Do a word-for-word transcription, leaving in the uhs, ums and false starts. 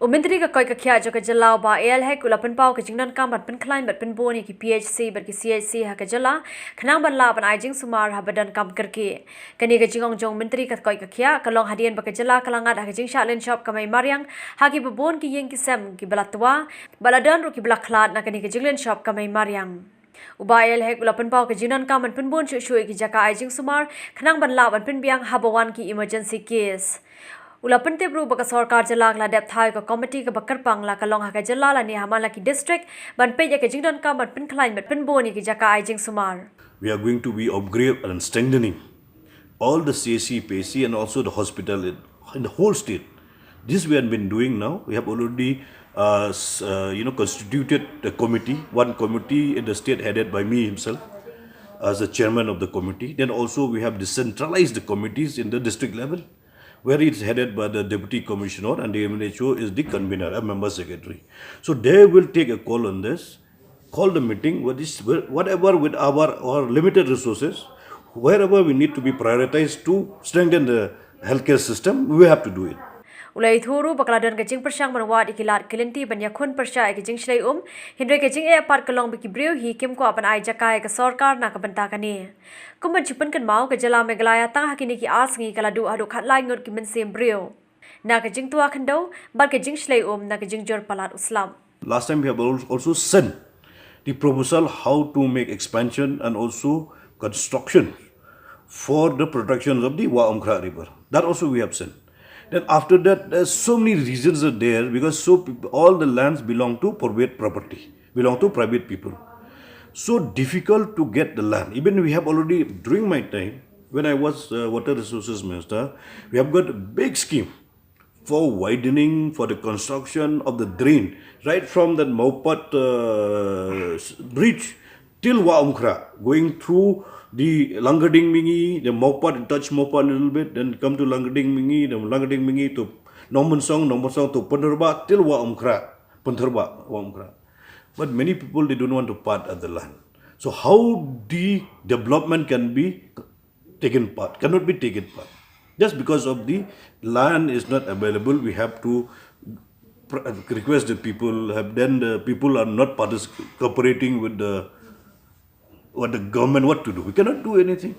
U Myntri ka koit ka khiah jong ka jylla u Bah A L Hek u la pynpaw ka jingdonkam ban pynkhlaiñ bad pynbun ïa ki P H C bad ki C H C ha ka jylla, khnang ban lah ban ai jingsumar haba donkam kyrkieh. Kane ka jingong jong u Myntri ka koit ka khiah ka long hadien ba ka jylla ka la ngat ha ka jingshah lynshop kamai mariang ha kiba bun ki ïing ki sem kiba la twa, bad la don ruh kiba la khlad na kane ka jinglynshop kamai mariang. U Bah A L Hek u la pynpaw ka jingdonkam ban pynbun shuh shuh ïa ki jaka ai jingsumar, khnang ban lah ban pynbiang haba wan ki emergency case. U la pyntip ruh ba ka sorkar jylla ka la dep thaw ïa ka komiti kaba kyrpang, la ka long ha ka jylla lane ha man la ki district, ban peit ïa ka jingdonkam ban pynkhlaiñ bad pynbun ïa ki jaka ai jingsumar. We are going to be upgrade and strengthening all the C H C, P H C, and also the hospital in, in the whole state. This we have been doing now. We have already, uh, s- uh, you know, constituted the committee, one committee in the state headed by me himself as the chairman of the committee. Then also we have decentralized the committees in the district level, where it's headed by the deputy commissioner and the M N H O is the convener, a member secretary. So they will take a call on this, call the meeting, what is, whatever with our, our limited resources, wherever we need to be prioritized to strengthen the healthcare system, we have to do it. U la ïathuh ruh ba ka la don ka jingpyrshang ban wad ïa ki lad ki lynti ban ïakhun pyrshah ïa ka jingshlei um, hynrei ka jingeh pat ka long ba ki briew hi kim kwah ban ai jaka ïa ka sorkar na ka bynta kane. Kum ban shu pynkynmaw, ka jylla Meghalaya tang ha kine ki ar sngi ka la duh haduh khatlai ngut ki mynsiem briew na ka jingtwa khyndew bad ka jingshlei um na ka jingjur palat u slap. Last time we have al- also sent the proposal how to make expansion and also construction for the protection of the Wah Umkhrah River. That also we have sent. Then after that, there's so many reasons are there because so peop- all the lands belong to private property, belong to private people. So difficult to get the land. Even we have already, during my time, when I was uh, water resources minister, we have got a big scheme for widening, for the construction of the drain, right from that Mawpat uh, s- bridge till Wah Umkhrah, going through the Langarding Mingi, the Mawpat, touch Mawpat a little bit, then come to Langarding Mingi, then Langarding Mingi to Nongmynsong, Nongmynsong to Pyntharbah, till Wah Umkhrah, Pyntharbah, Wah Umkhrah. But many people, they don't want to part of the land. So how the development can be taken part, cannot be taken part. Just because of the land is not available, we have to pr- request the people, have then the people are not partic- cooperating with the what the government, what to do. We cannot do anything.